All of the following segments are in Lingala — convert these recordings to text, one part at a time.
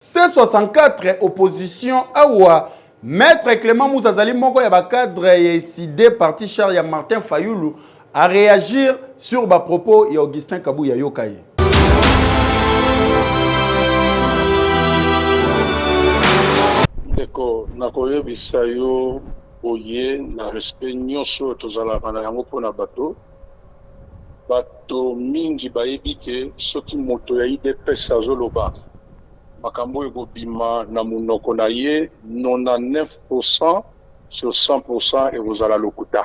C64 opposition awa Maître Clément Moussa azali moko ya ba cadre ya ECiDé, parti cher ya Martin Fayulu, a réagir sur ba propos ya Augustin Kabuya. Yoka ye. Ndeko, nakoyebisa yo boye na respect nyonso oyo tozalaka na yango mpona bato. Bato mingi bayebi ke soki moto ya UDPS azoloba makambo oyo ekobima na monoko na ye, 99% sur 100% ekozala lokuta.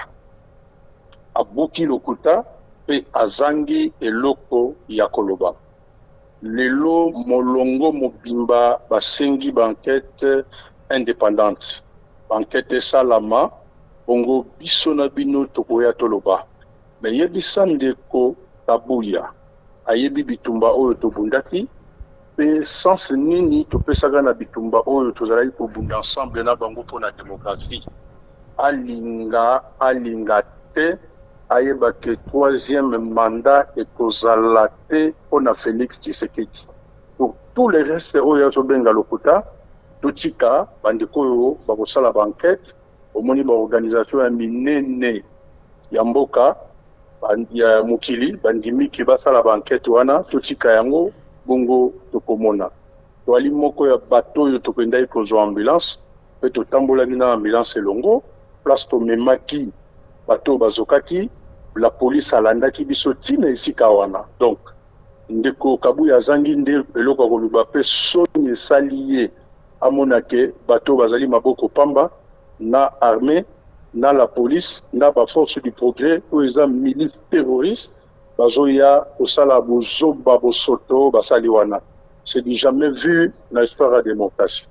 Abuki lokuta mpe azangi eloko ya koloba. Lelo molongo mobimba basengi ba enquête indépendante, ba enquête esalama, bongo biso na bino tokoya toloba. Me yebisa ndeko Kabuya, ayebi bitumba oyo tobundaki mpe sens nini topesaka na bitumba oyo tozalaki kobunda ensemble na bango mpona démocratie. Alinga alinga te, ayeba ke troisième mandat ekozala te mpona Félix Tshisekedi. Pour tout le reste oyo azobenga lokuta, totika bandeko oyo bakosala ba enquête. Omoni ba organisation ya minene ya mboka, ya mokili, bandimiki basala ba enquête wana, totika yango bongo tokomona. Toali moko ya bato oyo tokendaki kozwa ambulance mpe totambolaki na ambulance elongo place tomemaki bato oyo bazokaki. La police alandaki biso ntina esika wana. Donc ndeko Kabuya azangi nde eloko ya koloba mpe soni esali ye amona ke bato oyo bazali maboko pamba na armée, na la police, na ba force du progrès oyo eza milice terroriste, bazoya kosala bozoba, bosoto basali wana, c'est du jamais vu na histoire ya démocratie.